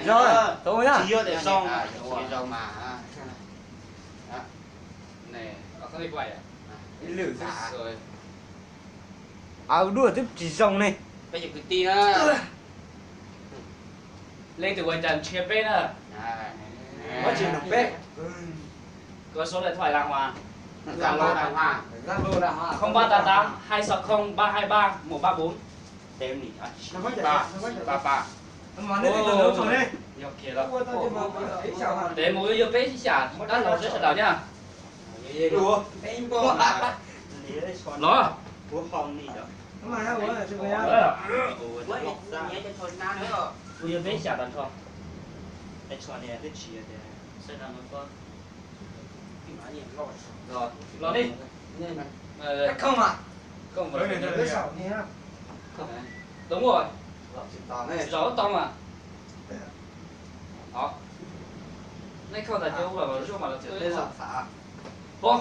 Zoo, tau na. Tsis yog tias zoo, tsis zoo mas. Ib lwm xwb. Aw, duaj twb tsis zoo ne. Peb cov kwv tij na. Leej twg ua cas nrhiav peb na. Muab tsis nug peb. Có số điện thoại đàng hoàng. Zalo đàng hoàng. Không ba tám tám hai sáu không ba hai ba một ba bốn. Tes nim, ba ba ba. Yog kiag lawm. Tes mus yuav peb ib xyam dab laug sawv daws na. Los. Kuv yuav peb xyam tag nrho. Los li. Đúng rồi. Zaum tau mas. Nej không tài chịu mà zuaj mà lawv twb. Pom.